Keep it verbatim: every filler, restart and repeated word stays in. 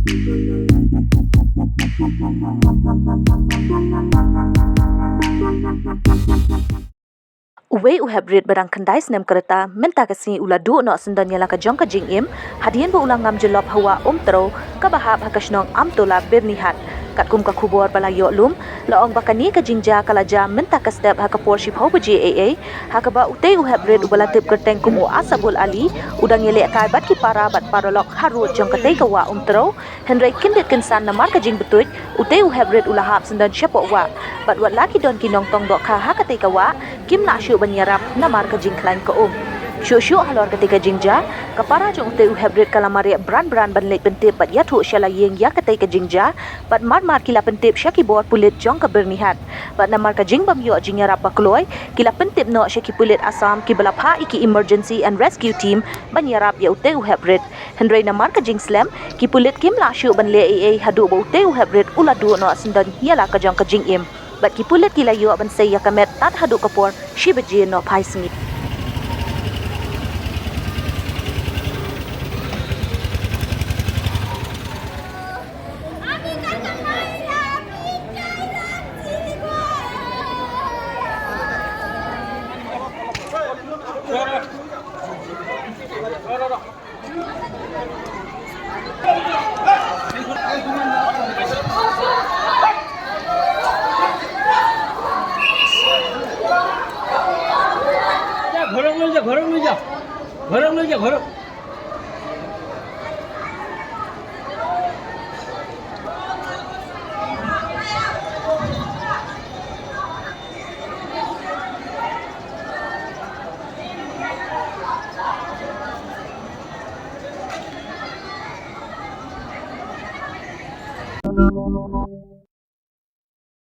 Uwei u heprit ba dang khyndai snem ka rta mynta ka sngi u la duh noh syndon ïa la ka jong ka jingim hadien ba u la ngam jyllop ha wah Umtrew kaba hap ha ka shnong Amtola, Byrnihat. Katkum ka khubor ba la ïoh lum, la ong ba kane ka jingjia ka la jia mynta ka step ha ka por shiphew baje eiei, ha kaba utei u heprit uba la tip kyrteng kum u Asabul Ali u dang ïalehkai bad ki para bad paralok ha rud jong katei ka wah Umtrew. Hynrei kyndit kynsan namar ka jingbtuid, utei u heprit u la hap syndon shapoh wah. Bad wat la ki don ki nongtong dohkha ha katei ka wah, kim lah shuh ban ïarap namar ka jingkhlaiñ ka um. Shuh shuh halor katei ka jingjia, ka para jong utei u heprit ka la mareh bran bran ban leit pyntip bad ïathuh sha la ïing ïa katei ka jingjia, bad mar mar ki la pyntip sha ki bor pulit jong ka Byrnihat. Bad namar ka jingbym ïoh jingïarap ba kloi, ki la pyntip noh sha ki pulit Assam kiba la phah ïa ki Emergency and Rescue Team ban ïarap ïa utei u heprit. Hynrei namar ka jingslem, ki pulit kim lah shuh ban leh eiei haduh ba utei u heprit u la duh noh syndon ïa la ka jong ka jingim. Bad ki pulit ki la ïoh ban sei ïa ka met tad haduh ka por shi baje nohphai sngi. যা, ঘরক লই যা, ঘরক লই যা। ঘরক লই যা, ঘরক।